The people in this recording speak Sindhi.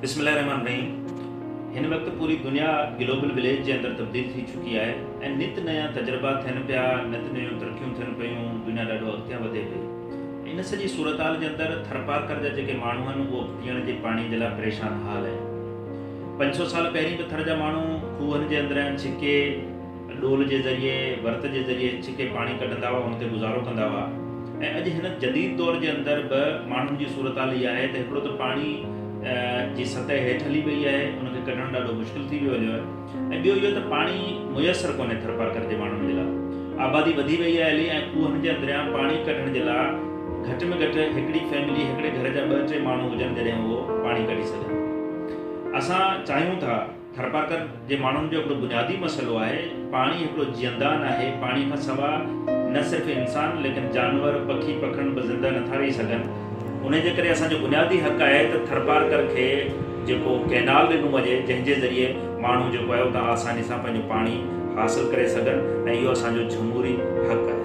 بسم الله الرحمٰن الرحيم هن وقت پوري دنيا گلوبل وليج جي اندر تبديل ٿي چڪي آهي ۽ نت نيا تجربا ٿين پيا، نت نيون ترقيون ٿين پيون، دنيا ڏاڍو اڳتيان وڌي پئي. ان سڄي صورتحال جي اندر ٿرپارڪر جا جيڪي ماڻهو آهن اهو پيئڻ جي پاڻي جي لاء پريشان حال آهن. 500 سال پهرين به ٿر جا ماڻهو کوهن جي اندريان ڇڪي، ڏول جي ذريعي، ورت جي ذريعي ڇڪي پاڻي ڪڍندا هئا، ان تي گذارو ڪندا هئا ۽ اڄ هن جديد دور جي اندر به ماڻهن جي صورتحال اها آهي ته هڪڙو ته پاڻي جي سطح هيٺ هلي وئي آهي، ان کي ڪڍڻ ڏاڍو مشڪل ٿي ويو هليو آهي ۽ ٻيو اهو ته پاڻي ميسر ڪونهي ٿرپارڪر جي ماڻهن جي لاء. آبادي وڌي وئي آهي هلي ۽ کوهن جي اندريان پاڻي ڪڍڻ جي لاء گهٽ ۾ گهٽ هڪڙي فيملي، هڪڙي گهر جا ٻه ٽي ماڻهو هجن جڏهن اهو پاڻي ڪڍي سگهن. اسان چاهيون ٿا. ٿرپارڪر جي ماڻهن جو هڪڙو بنيادي مسئلو آهي، پاڻي هڪڙو جيئندان آهي، پاڻي کان سوا نه صرف انسان ليڪن جانور، پکي پکڻ به زنده نٿا رهي سگهن، انهي جي ڪري اسان جو بنيادي حق آهي ته ٿرپارڪر کي جيڪو ڪئنال ڏنو وڃي جنهن جي ذريعي ماڻهو جيڪو آهي اتان آساني سان پنهنجو پاڻي حاصل ڪري سگهن ۽ اهو اسان جو جهموري حق آهي.